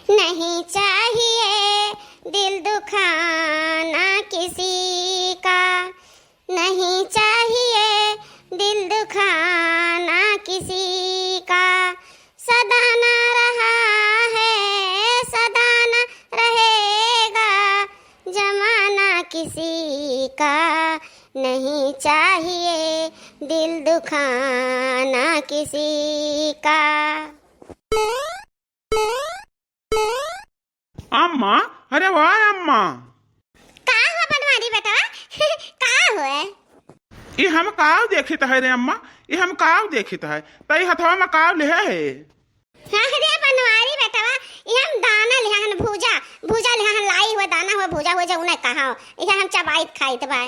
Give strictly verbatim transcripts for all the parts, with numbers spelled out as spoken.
नहीं चाहिए दिल दुखाना किसी का, नहीं चाहिए दिल दुखाना किसी का, सदा ना रहा है, सदा ना रहेगा जमाना किसी का, नहीं चाहिए दिल दुखाना किसी का। अम्मा, अरे वाह अम्मा। का हुआ बनवारी बेटवा? का हुआ? ई हम काव देखित है रे अम्मा, ई हम काव देखित है? तई हथवा में काव लेहे है? हाँ रे बनवारी बेटवा, ई हम दाना लेहे हन भूजा, भूजा लेहे हन लाई हुआ दाना हुआ भूजा हुआ जौने कहा, ई हम चबाइत खाइत बा।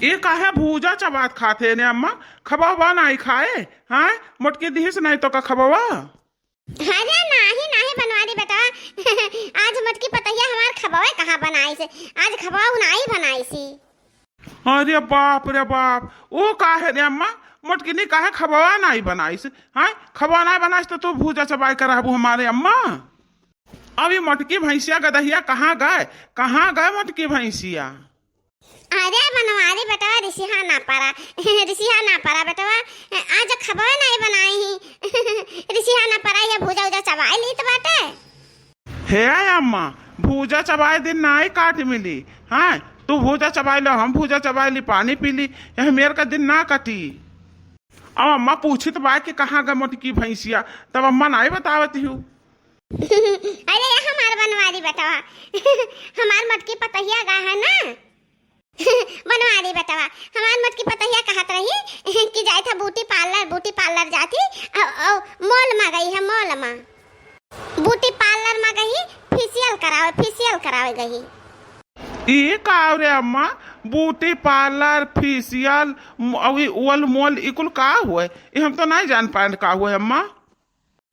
ई काहे भूजा चबात खात है ने अम्मा? खबवा नाई खाए, हाँ? मोटकी दिहिस नाई तो का खबवा? अरे नाही, नाही बनवारी बेटवा। आज मोटकी पतोहिया हमार खबवे कहाँ बनाइस? आज खबवा उ नाही बनाइसी। अरे बाप रे बाप, ओ काहे रे अम्मा, मोटकी नी काहे खबवा नाही बनाइस? हाँ, खबवा नाही बनाइस तो तू भूजा चबाई के रहबू हमारे अम्मा? अब ई मोटकी भैंसिया गदहिया कहाँ गए, कहाँ गए मोटकी भैंसिया? अरे बनवारी बेटवा, रिसिहा ना परा, रिसिहा ना परा बेटवा, आज खबवे नाही बनाई ही। रिसिहा ना परा, ये भूजा उजा चबाई लीत बाटे। हे अम्मा, भूजा चबाए दिन नाही काट मिली, हाँ? तू भूजा चबाई लो, हम भूजा चबाई ली, पानी पी ली, यह मेर का दिन ना कटी। अब अम्मा पूछित बा कि कहाँ गए मोटकी भैंसिया, तब अम्मा नाही बतावत हूँ। अरे ये हमार बनवारी बेटवा, हमार मोटकी पतोहिया गा है ना, बनवारी बेटवा, हमार मोटकी पतोहिया कहत रही कि जाइत है ब्यूटी पार्लर, ब्यूटी पार्लर जाती, औ, औ, मॉल मा गई है, मॉल मा ब्यूटी पार्लर मा गई, फेशियल करावे, फेशियल करावे गई। ई का रे अम्मा, ब्यूटी पार्लर, फेशियल, म-, अउ ई ओल मोल, ई कुल का हुए? ई हम तो नाही जान पाएन का हुए अम्मा।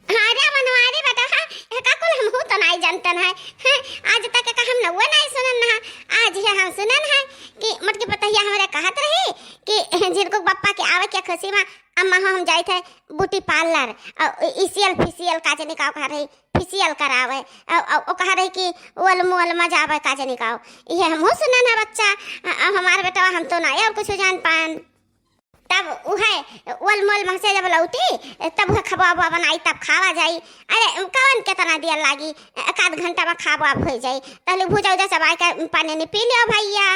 अरे बनवारी बेटवा, एका कुल हमहू तो नाही जानतन है। हैं, आज तक का हम नउवे नाही सुनन है। आज ये हम सुनन है कि मोटकी पतोहिया हमरे कहत रही कि झिनकू के बप्पा के आवे के खुशी मा अम्मा हो हम जाइत है ब्यूटी पार्लर, औ फेशियल, फेशियल का जनी का कह रही, फेशियल करावे, औ, औ, औ कह रही कि ओल मोल मा जावे का जनी का। ये हमहू सुनन है बच्चा, अ, अ, हमार बेटवा हम तो नाही और कुछ जान पाएन। तब उहे ओल मोल मा से जब लौटी, तब उहे खबवा उबवा बनाई, तब खावा जाई। अरे, कवन केतना देर लागी, एक आध घंटा मा खावा होइ जाई। तहले भूजा उजा चबाई के पानी नी पी लियो भैया।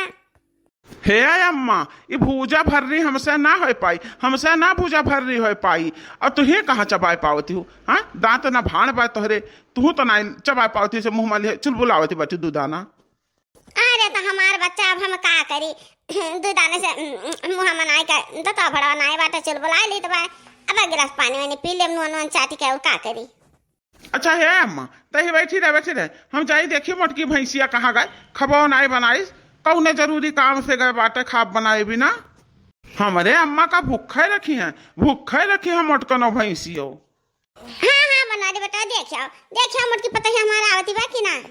हे अम्मा, ई भूजा भर्री हमसे ना होइ पाई, हमसे ना भूजा भर्री होइ पाई। और तुहे कहाँ चबाए पावती हो, हाँ? दाँत ना भाण बा तोहरे, तुहू तो ना चबाए पावती से मुँह मा लिहे चुलबुलावती बाटी दू दाना। अरे तो हमार बच्चा, अब हम का करी? दू दाने से मुँह मनाए के दतवा भड़वा नाई बाटे, चुलबुलाए लीत बा। अब एक गिलास पानी वानी पी लेब, नून वून चाटी के, और का करी? अच्छा हे अम्मा, तही बैठी रहे, बैठी रहे, हम जाई देखी मोटकी भैंसिया कहाँ गए, खबवा नाई बनाइस, कौने जरूरी काम से गए बाटे खाब बनाए बिना। हमरे अम्मा का भूखे रखी हैं, भूखे रखी हैं मोटकनो भैंसियो। हाँ, हाँ, बनवारी बेटवा, देखियो, देखियो मोटकी पतोहिया हमार आवती बा कि ना।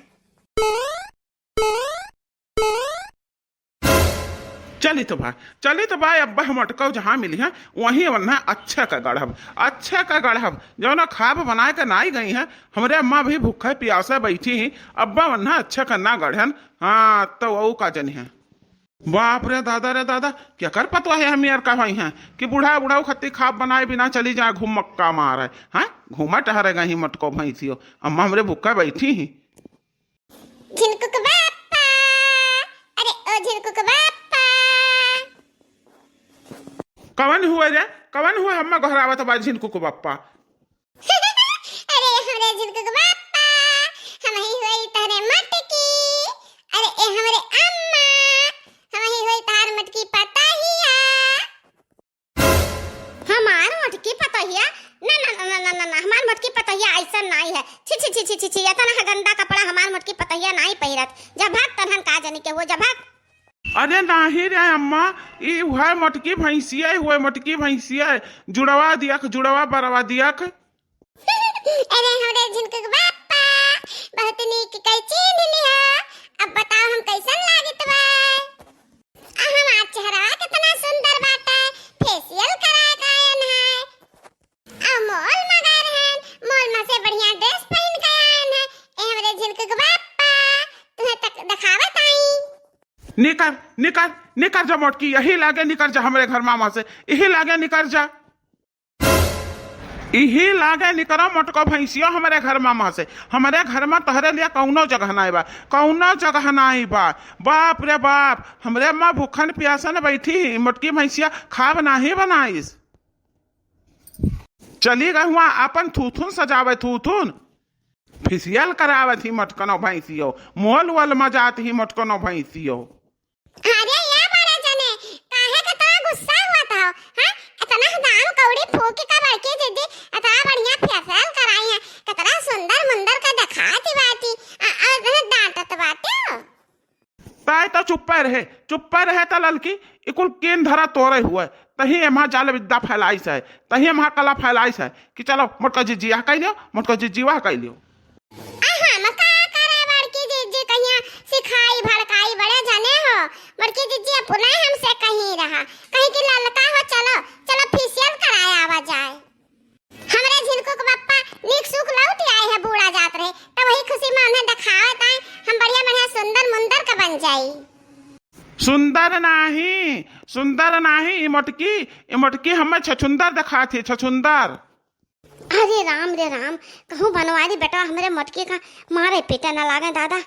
चली तो भाई, चली तो भाई, अब्बा हम अटकव जहाँ मिली हैं, वहीं वन्ना अच्छे का गढ़ब, अच्छे का गढ़ब। जौना खाब बनाए के नाई गई हैं, हमरे अम्मा भी भूखे पियासे बैठी ही, अब्बा वन्ना अच्छे का ना गढ़न। हाँ, तो वो का जनी है। बाप रे दादा रे दादा, केकर पतोह है हम यार कहवाई हैं कि बूढ़ा बूढ़ा खत्ती खाब बनाए बिना चली जाए घूम मक्का मारे, हाँ, घूमा टहरे गई मोटको भैंसियो, अम्मा हमरे भूखे बैठी ही। झिनकुक बाप्पा, अरे ओ झिनकुक बाप्पा। कवन हुए रे? कवन हुए हम्मा गोहरावत बा झिनकुक बाप्पा? अरे हमरे झिनकुक बाप्पा, हमही हुई तहरे मटकी। अरे ए हमरे अम्मा, हमही हुई तहार मटकी पतहिया। हमार मोटकी पतोहिया? ना, ना, ना, हमार मोटकी पतोहिया ऐसन नाई है। छी, छी, छी, एतना गंदा कपड़ा हमार मोटकी पतोहिया नाई पहिरत। जा भाग, तनहन का जनी के हुआ, जा भाग। अरे नाही रे अम्मा, ई उहे मोटकी भैंसिया, उहे मोटकी भैंसिया, जुड़वा दियक, जुड़वा बरवा दियक। अरे हमरे झिनकुक बाप्पा, बहुत नीक कई चीन्ह लिहा। अब बताओ हम कैसन लागत बा? आ हमार चेहरा कितना सुंदर बाटे, फेशियल कराए निकर, निकर, निकर जा मोटकी, यही लागे निकर जा हमरे घर मा से, यही लागे निकर जा। इही लागे निकरो मोटको भैंसियो हमरे घर मा से। हमरे घर मा तोहरे लिए कौनो जगह नाई बा, कौनो जगह नाई बा। बाप रे बाप, हमरे मा भूखन प्यासन बैठी ही, मोटकी भैंसिया खाब नाहीं बनाइस। चली गई हुआ आपन थूथुन सजावे, थूथुन। फेसियल करावत ही मोटकनो भैंसियो, मॉल वॉल मा जात ही मोटकनो भैंसियो। अरे ये बड़े जने, काहे के इतना गुस्सा हुआ था, हाँ? इतना दाम कौड़ी फूक के बड़की दीदी इतना बढ़िया फेसियल कराई है, कितना सुंदर मुंदर का दिखाती बाटी, आ, आ, इतना डांटत बाटे हो। ताई तो चुप्पे रहे, चुप्पे रहे त ललकी, इकुल केन धरा तोरे हुए, तही एम्हा जाल विद्या फैलाइस है, तही एम्हा कला फैलाइस है कि चलो मोटका जिज्जी यह कह लियो, मोटका जिज्जी वह कह लियो। आ हम का करे बड़की जिज्जी, कहिया सिखाई भड़काई बड़े जने हो, बड़की जिज्जी अपने हमसे कहीं रहा, कहीं कि ललका हो, चलो, चलो फेसियल कराए आवा जाए। हमरे झिनकू के पप्पा नीक सुख लौट आए है बूढ़ा जात रहे, तब वही खुशी मा उन्हें दिखावत आए, हम बढ़िया बढ़िया सुंदर मुंदर का बन जाई। सुंदर नाही, सुंदर नाही, ई मोटकी, ई मोटकी हमें छछुंदर दिखात ही, छछुंदर। अरे राम रे राम, कहूँ बनवारी बेटा हमरे मोटकी का मारे पीटे न लागे दादा,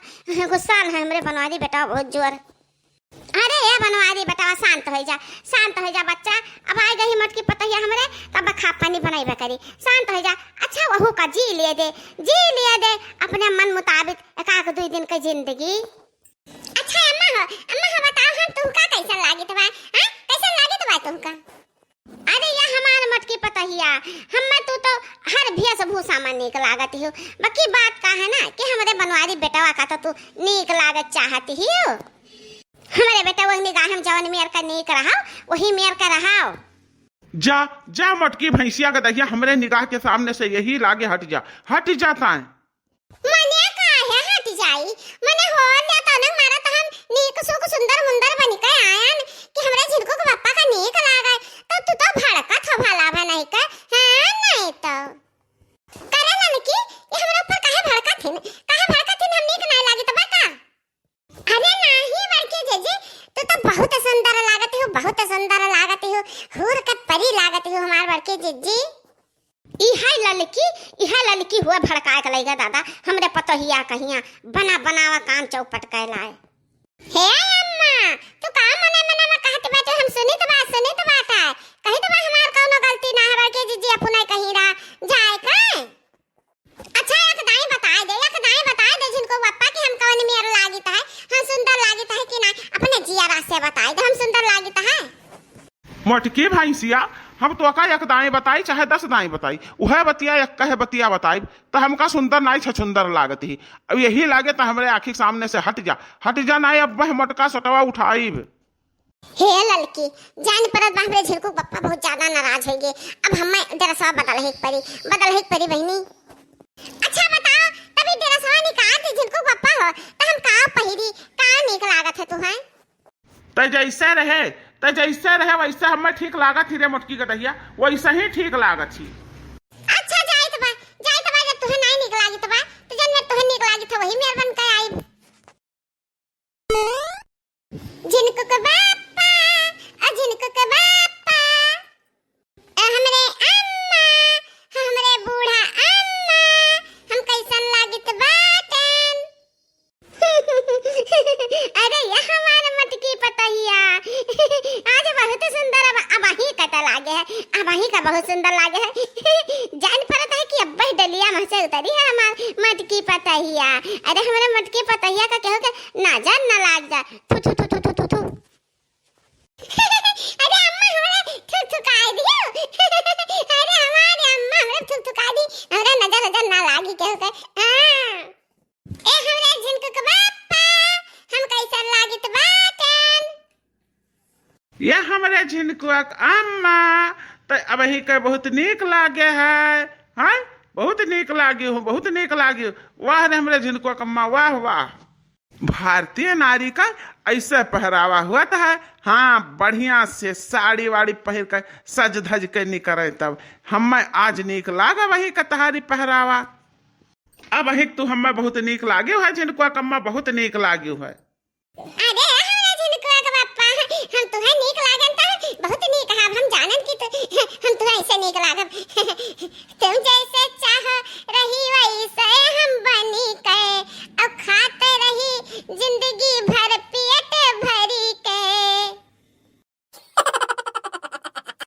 गुस्सा है हमरे बनवारी बेटा बहुत जोर। अरे ए बनवारी बेटवा, शांत हो जा, शांत हो जा बच्चा। अब आ गई मोटकी पतोहिया हमरे, तब खा पानी बनाइबे करी, शांत हो जा। अच्छा वहू का जी लिए दे, जी लिए दे अपने मन मुताबिक एक आध दुई दिन का जिंदगी। अच्छा अम्मा हो, अम्मा हो बताओ हम तुमका कैसन लागित बा, हैं? कैसन लागित बा तुमका? अरे या हमार मोटकी पतोहिया, हम्मे तू तो हर भेष भूषा मा नीक लागत हो, बाकी बात का है ना कि हमरे बनवारी बेटवा का तो तू नीक लागत चाहत हो। हमरे बेटवा निगाह मा जवन मेर का नीक रहाव, वही मेर का रहाव। जा, जा मोटकी भैंसिया का दहिया, हमरे निगाह के सामने से यही लागे हट जा, हट जा ताए। मने काहे हट जाई? मने हो ले तो न मारा तो हम नीक सुख सुंदर मुंदर बन के आयन कि हमरे झिनकू के पप्पा का नीक लागे, तो तू तो भड़कत हो भला भा नहीं के, हाँ नहीं तो। करे ललकी, ये हमरे ऊपर काहे भड़कत हिन? काहे भड़कत हिन? हम नीक नहीं लागित बा का? अरे नाही बड़की जिज्जी, तू तो बहुत सुंदर लागत हो, बहुत सुंदर लागत हो, हूर के परी लागत हो हमार बड़की जिज्जी। इहे ललकी, इहे ललकी हुआ भड़काए के लइगा दादा, हमरे पतोहिया कहिया बना बनावा काम चौपट के लाए। हे अम्मा, तू का मने मने में कहत बाटे, हम सुनित बा, सुनित बाटे। कहित बा हमार कौनो गलती ना है, बड़की जिज्जी अपने कहीं रहा, जाए का? अच्छा, एक दाई बताए दे, एक दाई बताए दे झिनकू पप्पा कि हम कौन मेर लागित है, हम सुंदर लागित है कि ना, अपने जियरा से बताए दे, हम सुंदर लागित है। मोटकी भैंसिया, हम तोका एक दाई बताई चाहे दस दाई बताई, उहे बतिया एक कहे बतिया बताई, तो हमका सुंदर नाई छछुंदर लागत ही। अब यही लागे तो हमरे आँखी के सामने से हट जा, हट जा, नाई अब मैं मोटका सोटवा उठाइब। हे ललकी, जान परत बा हमरे झिनकू पप्पा बहुत ज्यादा नाराज होइगे। अब हमें ड्रेसवा बदल ही परी, बदल ही परी बहिनी। अच्छा बताओ, तभी ड्रेसवा निकाल दे झिनकू पप्पा हो, तो हम का पहिरी, का नीक लागत है तुहें? तै जैसे रहे, तै जैसे रहे वैसे हमें ठीक लागत ही रे मोटकी गदहिया, वैसे ही ठीक लागत ही। अच्छा जाइत बा, जाइत बा, जब तुहें नहीं नीक लागित बा, तो जन में तुहें नीक लागित है वही मेर बन के आइब। झिनकू के बापा, आ झिनकू के बापा, आ हमरे अम्मा, हमरे बूढ़ा अम्मा, हम कैसन लागित बाटन। अरे यह हमार मटकी पतहिया, आज बहुत सुंदर, अब, अब ही कटा लागे है, अब ही का बहुत सुंदर लागे है। जान परत है कि अब ही डलिया में से उतरी है हमार मटकी पतहिया। अरे हमरे मटकी पतहिया का केहू के नजर न लाग जा। थू, थू, थू। अरे अम्मा, हमरे थुथुकाई दियो। अरे हमारे अम्मा, हमरे थुथुकाई दी। हमरे नजर नजर ना लागी केहू के। हाँ। ए हमरे झिनकू के बापा, हम कैसन लागित बाटन? ये हमरे झिनकुआ के अम्मा, तो अब ही के बहुत नीक लागे है। हाँ, बहुत नीक लागी हो, बहुत नीक लागी हो। वाह रे हमरे झिनकुआ के अम्मा, वाह, वाह। भारतीय नारी का ऐसे पहरावा होत है। हाँ, बढ़िया से साड़ी वाड़ी पहिर के सज धज के निकरे, तब हमें आज नीक लागे वही का तहारी पहरावा। अब वही तू हमें बहुत नीक लागे है, झिनकुआ कम्मा बहुत नीक लागे है। अरे हमरा कैसे नीक लागब।